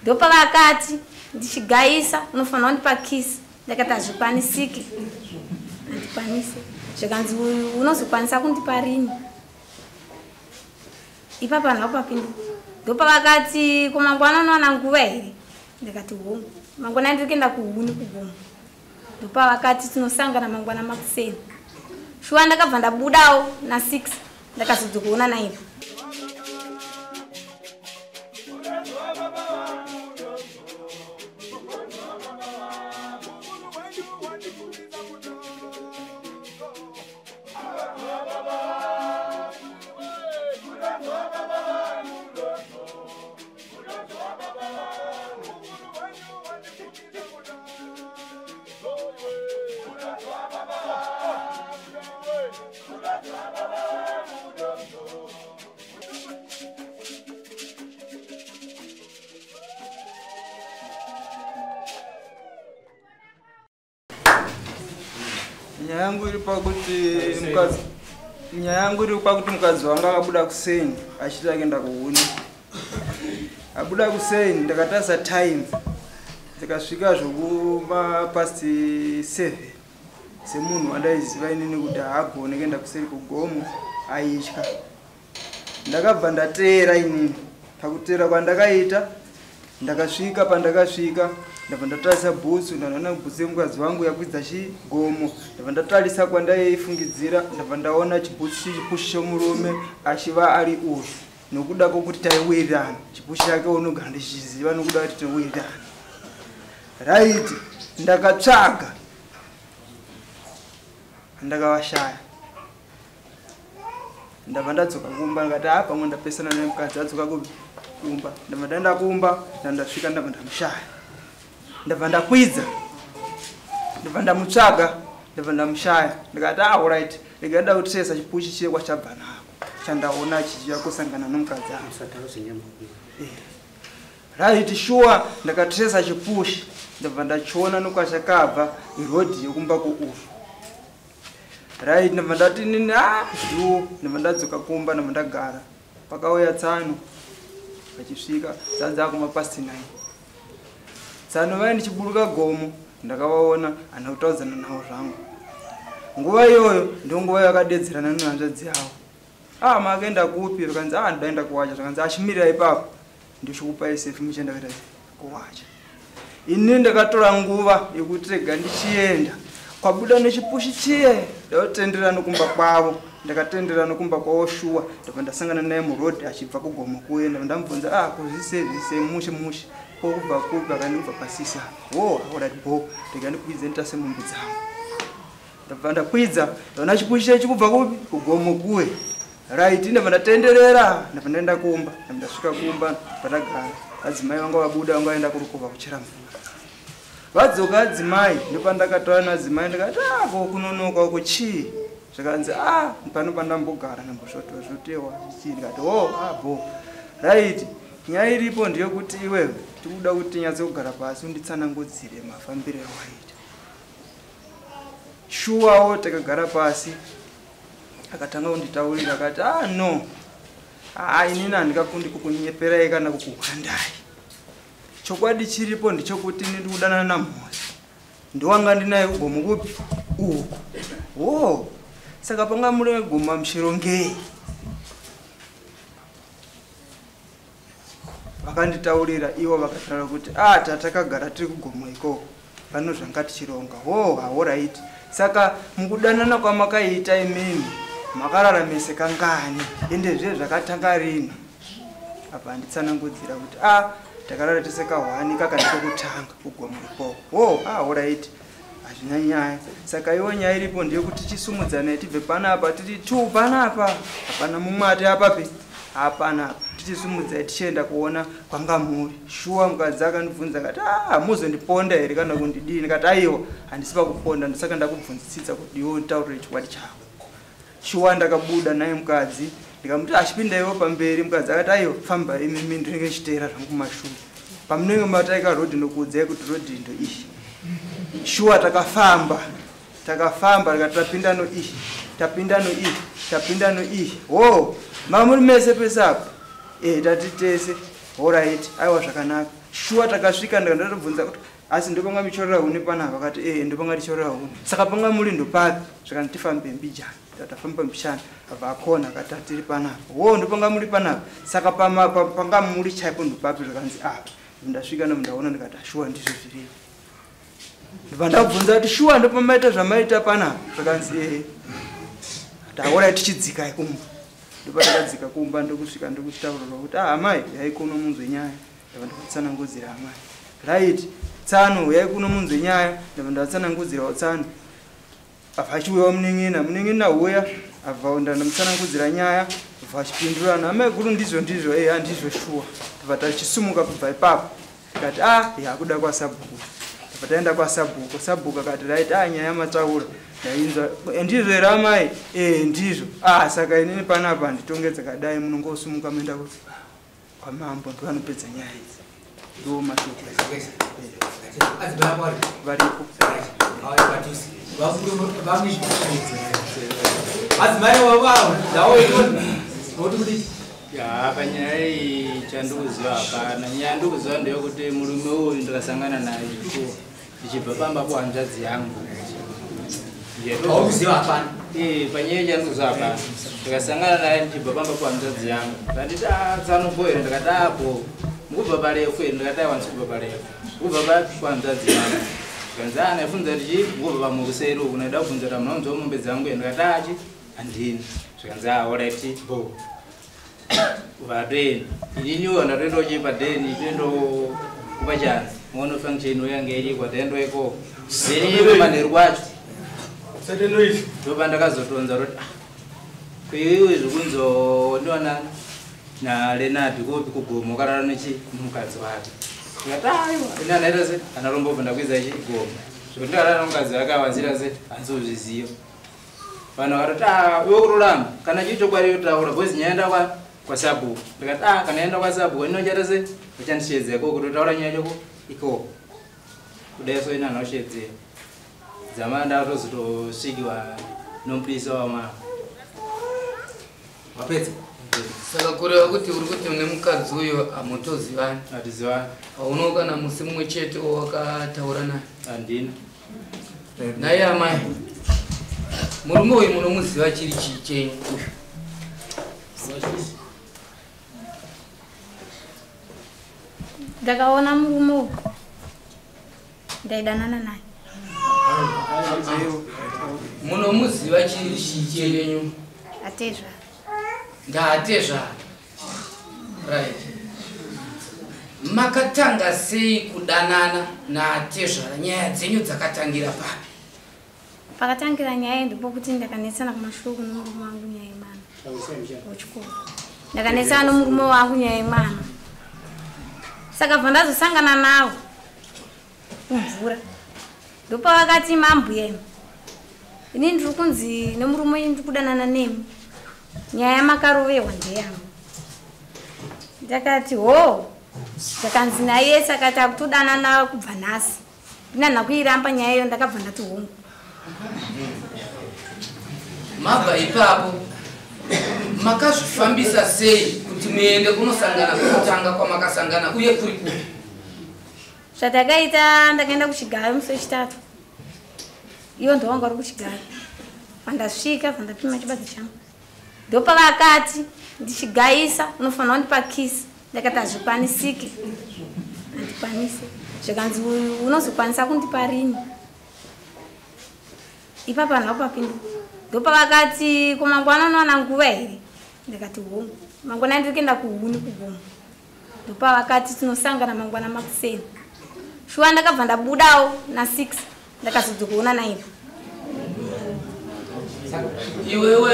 Ndopavakati ndichigaisa unofanira kundipa kisi. Ndakati hazvikwanisiki, handikwanisi. Zvikanzi unozokwanisa kundipa rini? Ipapo handina kupapindura. Ndopavakati ko mangwana unowana nguva here? Ndakati hongu, mangwana ndiri kuenda kuhuni kugomo. Ndopavakati tinosangana mangwana makuseni. Shuwa ndakabva ndabudawo na 6 ndakazodzokaona 9. Nyaya yangu iri pakuti mukadzi, nyaya yangu iri pakuti mukadzi wangu akabuda kuseni achiti akaenda kuhuni. Abuda kuseni ndakatarisa time ndikasvika zvokuma past 7. Semunhu wandaiziva inini kuti haagone kuenda kuseri kugomo, aitya. Ndakabva ndateera inini. Pakuteera kwandakaita ndakasvika pandakasvika ndabva ndatarisa bhutsu, ndaona bhutsu yemukadzi wangu yakwidza chigomo. Ndabva ndatarisa kwandaifungidzira, ndabva ndaona chibhutsu chichipushi chomurume achiva ari uyu. Nokuda kwokuti taiwirirana, chipushi chake unogara ndichiziva nokuda kuti tinowirirana. Right, ndakatsvaga ndakavashaya. Ndabva ndadzoka kumba ndikati ah, pamwe ndapesana nemukadzi adzoka kumba. Ndabva ndaenda kumba, ndandasvika ndabva ndamushaya. Ndabva ndakwidza, ndabva ndamutsvaga, ndabva ndamushaya. Ndikati ah, alright, rega nda kutresa chipushi chiye kwachabva nako chandaona chichiya kusangana nomukadzi angu. Right, sure, ndakatresa chipushi ndabva ndachiona nokwachakabva irodhi yekumba kuuyu. Right, ndabva ndati nini ah, ndiwo. Ndabva ndadzoka kumba, ndabva ndagara. Pakauya tsano vachisvika dzadza kuma past 9. Tsano vai ndichiburuka gomo ndakavaona, handina kutaudzana navo zvangu. Nguva iyoyo ndo nguva yakadedzerana nehanzvadzi yavo. Ah, makaenda kupi? Zvikanzi ah, ndaenda kuwacha. Zvikanzi achimirira ipapo ndichikupai sefi muchienda kuita kuwacha. Ini ndakatora nguva yekuti rega ndichienda. Kwabuda nechipushi chiye ndakutenderera nokumba kwavo. Ndakatenderera nokumba kwavo shuwa. Ndabva ndasangana naye muroad achibva kugomo kuye. Ndabva ndamubvunza ah, kuzvise zvise mushe mushe ko kubva kupi? Akandibva pasisa. Wo, alright bo, rega ndikwidze nditase mombe dzangu. Ndabva ndakwidza ndaona chipushi chiye chikubva kupi? Kugomo kuye. Right, ndabva ndatenderera, ndabva ndaenda kumba. Ndabva ndasvika kumba pandagara. Adzimai vanga vabuda vanga vaenda kurukova kuchera mvura. Vadzoka adzimai, ndopandakataura naadzimai ndikati ah, ko kunonoka uko chii? Zvikanzi ah, pano pandambogara ndambosvotewa zvotewa chii? Ndikati oh, ah bo. Right, nyaya iripo ndeyekuti iwewe tikuda kuti tinyatse kugara pasi unditsanangudzire mafambiro awaita. Shuwawo takagara pasi akatanga kunditaurira akati ah no, ah inini handingakundi kukunyeperai kana kukuhwandai. Chokwadi chiripo ndechekuti ini ndikudanana naMhosi. Ndowanga ndinaye kugomo kupi? Uku. Wo, saka panga muri goma muchirongei? Vakanditaurira ivo vakataura kuti ah, tatakagara tiri kugomo ikoko pano zvanga tichironga. Wo, alright. Saka mukudanana kwamakaita imimi makararamise kangani? Ende zve zvakatanga rini? Apa anditsanangudzira kuti ah, takarara tese kahwani kaka ndiko kutanga kugomo ikoko. Wo, ah, alright. Hazvina nyaya. Saka iwo nyaya iripo ndeyekuti tichisumudzana tibve panapa tiri 2 panapa. Hapana mumwe ati apapi. Hapana. Tichisumudzai tichienda kuona kwanga muri. Shuwa mukadzi akandibvunza akati ah, muzondiponda here kana kundidii? Ndikati aiwa, handisi pakuponda, ndosaka ndakubvunzisisa kuti iwe unditaurire chokwadi chako. Shuwa ndakabuda naye mukadzi ndikamuti achipinda iwe pamberi. Mukadzi akati aiwa, famba imimi ndinenge ndichiteera zvangu kumashure. Pamunenge mataika road ndokuudzai kuti road ndo iyi. Shuwa takafamba, takafamba tikati tapinda no iyi, tapinda no iyi, tapinda no iyi. Wo, mamuri mese pese apa. Tati tese. Alright, aiwa zvakanaka. Shuwa takasvika ndikandotobvunza kuti asi ndopanga michorera huni panapa, vakati ndopanga tichorera huni. Saka panga muri ndopapi? Zvakanzi tifambe mbijana. Tafamba mbijana abva akona akati tiri panapa. Wo ndopanga muri panapa. Saka panga muri chaipo ndopapi? Zvakanzi apa. Ndasvika ndaona ndikati shuwa ndizvo zviripo. Ndobva ndabvunza kuti shuwa ndopamaita zvamaita panapa? Zvakanzi taura tichidzika kumba. Ndopatakadzika kumba ndokusvika ndokuchitaurirwa kuti amai yaikuno munzwe nyaya. Ndabva ndavatsanangudzira amai. Right, tsano yaikuno munzwe nyaya. Ndabva ndavatsanangudzirawo tsano. Abva achiuyawo munin'ina uya abva ndamutsanangudzira nyaya, abva achipindurana amai guru ndizvo ndizvo ndizvo shuwa. Ndabva tachisumuka kubva ipapo tikati yakuda kwasabhuku. Ndabva taenda kwasabhuku, sabhuku akati right nyaya mataura ndainzwa ndizvo here amai? Ndizvo. Saka inini panapa nditonge dzakadai munongosumuka moenda kwamambo ndovanopedza nyaya idzi. Ndiwo mashoko varipo. Panyaya iyi chandikuziva hapana. Nyaya ndikuziva ndeyekuti murume uyu ndakasangana naye ndichibva pamba kuhanzvadzi yangu. Haukuziva hapana? Panyaya chandikuziva hapana. Ndakasangana naye ndichibva pamba kuhanzvadzi yangu. Ndanditi tsanopo here? Ndakati apo. Mukubva parefu here? Ndakati aiwa ndisi kubva parefu. Kubva kuhanzvadzi yangu. Ndikanzi ndaifunza kuti chii? Mukubva pamukuseri uku ndaida kubvunza kuti hamuna kunzwa mombe dzangu here? Ndakati achi handini. Zvikanzi alright bo. Vadeni. Ininiwo ndatoendawo chii padeni toendawo kupachanzi. Muono function yange iriko taendawo ikoko. Then manheru kwacho. Ndopandakazotonza kuti iwewe zvekunzo ndiwana naLenard kopi kugomo karara nechi mukadzi wake. Ndikati aiwa ini anaita se anarombobva ndakuiza ichi gomo. Zvekuti ndakarara nomukadzi wake awanzira se handizozviziva. Vanhu vakatoti iwe kururama kana chii chokwadi yotaura because nyaya enda kwasabhuku. Ndikati kana yaenda kwasabhuku ini uchaita se uchandishedzera ikoko kutotaura nyaya choko ikoko. Kudai so ini handina kushedzera. Dzamara ndatozotosvikiwa nomupurisa wamama. Wapedza? Saka kureva kuti uri kuti une mukadzi uyo hamutozivani? Hatizivani. Haunawo kana musi mumwe chete wawakataura naye? Handina. Naye amai, murume uyu munomuziva chiri chii chenyu uyu? Ndakaona murume uyu ndaidanana naye. Munomuziva chiri chii chenyu? Atezvara. Ndaatezvara. Right. Makatanga sei kudanana naatezvara? Nyaya dzenyu dzakatangira papi? Pakatangira nyaya ndipo kuti ndakanetsana kumashure nomurume wangu nyaya yemwana wechikoro. Ndakanetsana nomurume wangu nyaya yemwana. Saka bva ndazosangana navo kumvura. Ndopavakati mambuya ini ndiri kunzi nemurume ndiri kudanana nemi. Nyaya yamakaroverwa ndeyangu. Ndakati ho. Ndakanzi naye saka takutodanana kubva nhasi. Ndina kuiramba nyaya iyo ndakabva ndati hongu. Mabva ipapo makazvifambisa sei kuti muende kunosangana kwekutanga kwamakasangana uye kuri kupi? Zvatakaita ndakaenda kuchigayo musi wechitatu. Ivo ndovanga vari kuchigayo. Pandasvika pandapima chibadzi changu. Ndopavakati ndichigayisa unofanira kundipa kisi. Ndakati hazvikwanisiki. Handikwanisi. Zvikanzi unozokwanisa kundipa rini? Ipapo handina kupapindura. Ndopavakati kumangwana unowana nguva here? Ndikati hongu. Mangwana ndiri kuenda kuhuni kugomo. Ndopavakati tinosangana mangwana makuseni. Shuwa ndakabva ndabudawo na6 ndakazodzokaona 9. Iwewe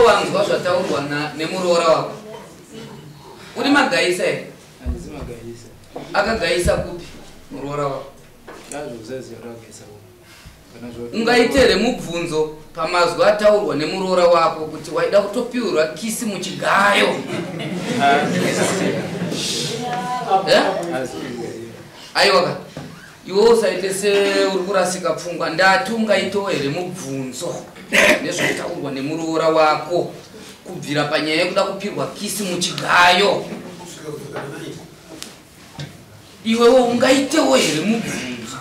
wanzwa zvataurwa nemuroora wako. Uri magaisa here? Handisi magaisa. Akagaisa kupi muroora wako? Ndazvokusaziva kuti akagaisa kupi. Ungaitere mubvunzo pamazwi ataurwa nemuroora wako kuti waida kutopiwirwa kisi muchigayo? Aiwa ka iwe usaite seuri kurasika pfungwa. Ndati ungaitewo here mubvunzo nezvataurwa nemuroora wako Kubvira panyaya yekuda kupirwa kisi muchigayo. Iwewe ungaitewo here mubvunzo?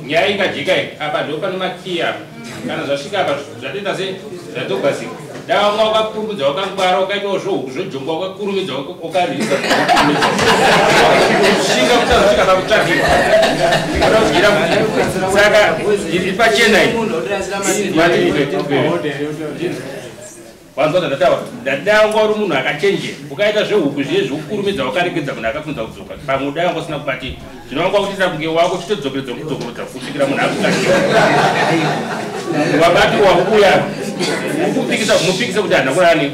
Nyaya ingajeka apa ndo pane makiya kana zvasvika apa zvatoita se zvatogadzika. Dai wanga wakakurumidza wakangwara ukaitawo zvohuku zvojongwa wakakurumidza ukarisa shinga kusazosvika pakutsvagika oda kudyira saka iri pachena iyi wanzwa zvandataura ndadai wanga uri munhu akachenjera ukaita zvehuku zviye zvekukurumidza wakaregedza munhu akafunza kudzoka pamwe dai wanga usina kubatira zvino wanga kuchiita kunge wako chitodzokeredza kudzokorodza kusvikira munhu akutsvagika wabati wakuuya ukupikisa mupikise kuti handina kurara newe.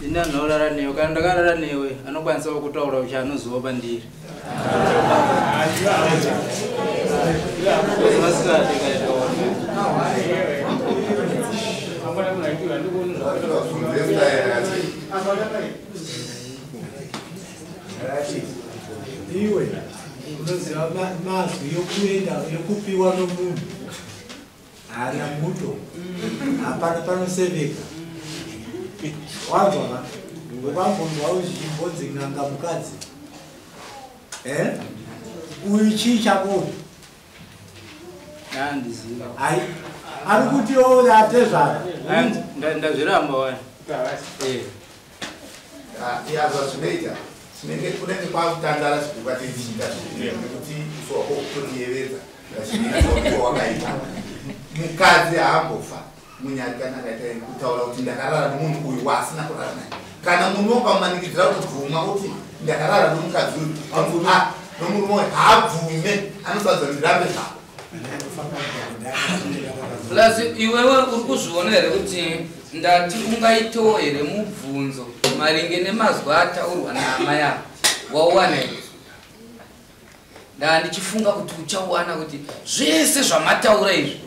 Ini anorara newe kana ndakarara newe anokwanisawo kutaura kuti anoziva pandiri. Iwe unoziva mazwi yokuenda yokupiwa nomunhu haana muto hapana panoseveka. Wanzwa wambonzwa uchimbonzi n'anga mukadzi uyu chii chako? Handiziva. Ai ari kuti atezvara ndazviramba wani. Yazva zvinoita tinenge kunenge kwakutandara zviguka tichiita nekuti uso wako kutonyevedza ngazvinoita wakaita. Mukadzi haambofa munyari kana akaita kutaura kuti ndakarara nomunhu uyu waasina kurara naye. Kana murume ukamumanikidzira kuti bvuma kuti ndakarara nomukadzi uyu nomurume uyu haabvume anosadza ndirambe zvako. Plus iwewe uri kuzviona here kuti ndati ungaitewo here mubvunzo maringe nemazwi ataurwa naamai ako wauwana here? Ndandichifunga kuti uchauwana kuti zvese zvamataura izvi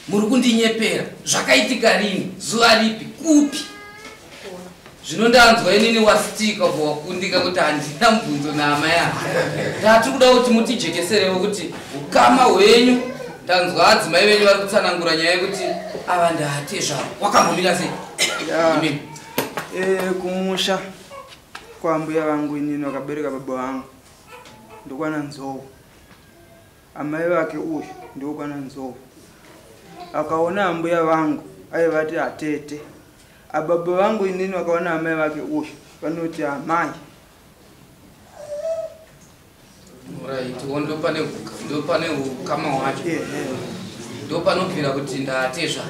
muri kundinyepera zvakaitika rini zuva ripi kupi. Zvino ndanzwa inini wastika ubva wakundika kuti handina mubvunzo naamai ako. Ndatiri kuda kuti mutijekeserewo kuti ukama hwenyu ndanzwa adzimai venyu vari kutsanangura nyaya yekuti ava ndatezvaro wakambomira sei? Imimi. Kumusha kwambuya vangu inini vakabereka baba vangu ndokwana Nzou. Amai vake uyu ndokwana Nzou. Akaona ambuya vangu aivati atete. Ababa vangu inini vakaona amai vake uyu vanoti amai. Right, ndopane ukama hwacho. Ndopanobvira kuti ndatezva.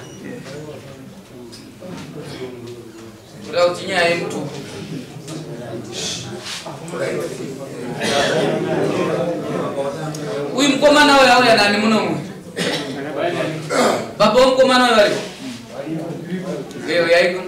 Kuda kuti nyaya yemutupo. Uyu mukomana uyu auya nani munomwe? Baba womukomana uyu variko? Eyo yaiko?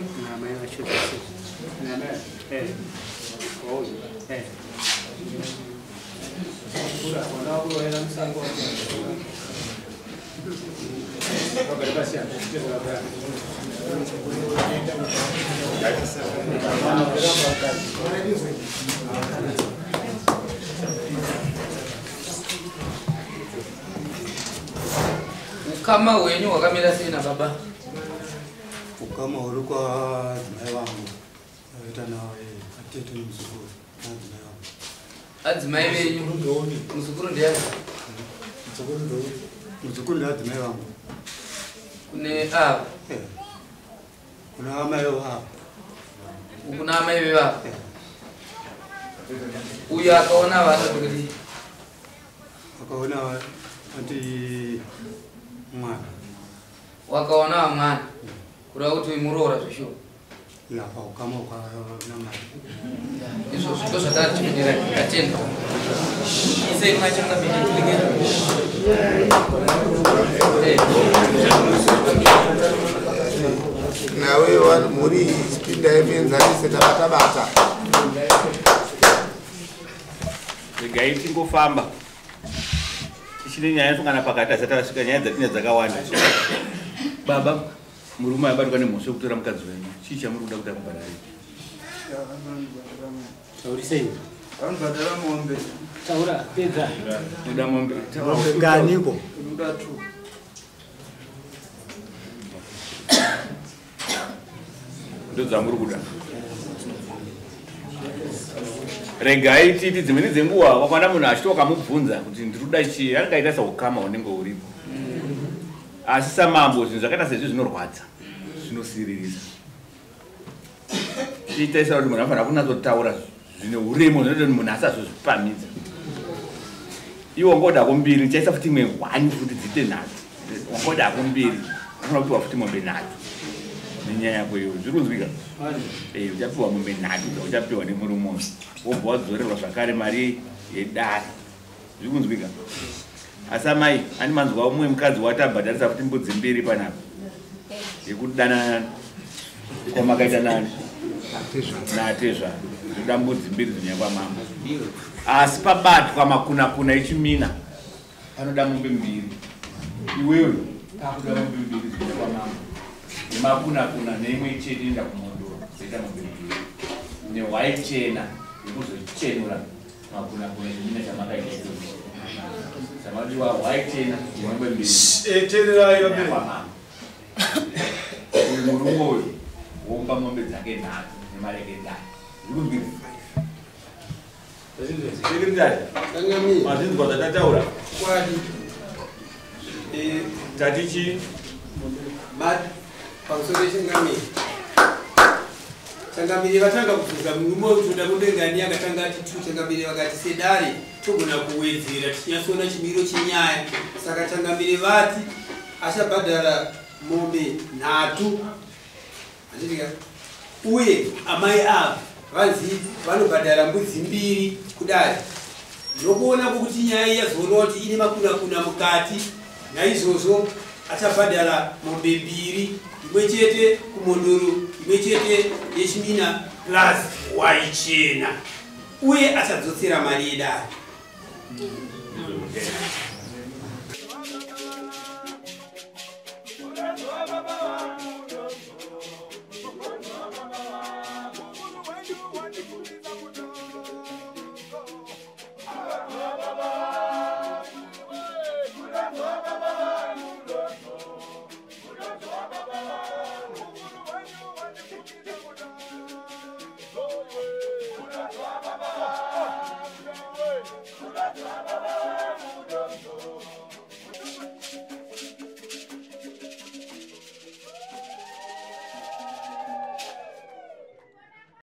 Ukama hwenyu hwakamira sei nababa? Ukama huri kwadzimai vangu akaita nawe atete nemuzukuru nadzimai vangu. Adzimai venyu muzukuru ndiyani? Muzukuru ndeadzimai vangu. Kune ava? Kuna amai vavo. Kuna amai vevavo? Uyu akaona vanoti kuti? Akaona ati mwana. Wakaona mwana. Kureva kuti muroora zveshuwa. Yapa ukama ukanamai. Izvozvo ndozvatari chimudira atenda. Isei mwachanga mene. Nawe vanhu mhuri chipindai muenzanise tabata-bata. Regai tingofamba. Tichine nyaya yatongana pakati asati asvika nyaya dzatine dzakawanda. Baba, murume abatwa nemhosva yekutora mukadzi wenyu. Chii chamuri kuda kuti akubhadharei? Taurisei. Vanobhadhara mombe. Taura pedza. Uda mombe. Mombe nganiko? Uda 2. Ndodzamuri kuda. Regai titi dzimweni dzenguva wakwana munhu achiti wakamubvunza kuti ndiri kuda chii, anenge aita seukama hunenge huripo. Asi samambo zvinhu zvakaita sezvi zvinorwadza, zvinosiririsa. Tiitaisa kuti munhu anofanira kunatsotaura zvine uremo zvinoita kuti munhu asazozvipamhidza. Iwe wangoda kumbiri, uchaisa futi imwe hwani futi dziite nhatu. Wangoda kumbiri, unofanira kupiwa futi mombe nhatu nenyaya yako iyoyo. Zviri kunzwika? Uchapiwa mombe nhatu dzauchapiwa nemurume uyu, wobva wadzorerwa zvakare mari yedare. Zviri kunzwika? Asi amai, ani manzwa umwe mukadzi watabhadharisa futi mbudzi mbiri panapa yekudanana kwamakaita nani natezvara, zvoda mbudzi mbiri dzonyaya kwamambo. Asi pabatwa makunakuna echimina panoda mombe mbiri. Iwewe pakuda mombe mbiri dzonyaya kwamambo nemakunakuna neimwe chete inoenda kumondoro, dzoita mombe mbiri nehwai chena yekuzochenura makunakuna echimina chamakaita ichocho. Chamadiwa hwai chena nemombe mbiri. Teererai vabereki. Kwamambo. Uyu murume uyu womba mombe dzake nhatu nemari yake dai. Zviri kunzwika? Sekretary, mazvinzwa zvatataura? Tati chii? Pamusoro pechangamire. Changamire vatanga kubvunza murume uyu toda mombe ngani, akatanga ati 2. Changamire vakati sedare togona kuwedzera tichinyatsoona chimiro chenyaya. Saka changamire vati achabhadhara mombe nhatu. Handitika? Uye amai ava vanzi vanobhadhara mbudzi mbiri kudare. Ndokuona kwokuti nyaya yazoonwa kuti ine makunakuna mukati, naizvozvo achabhadhara mombe mbiri, imwe chete kumondoro, imwe chete yechimina plus hwai chena, uye achadzotsera mari yedare.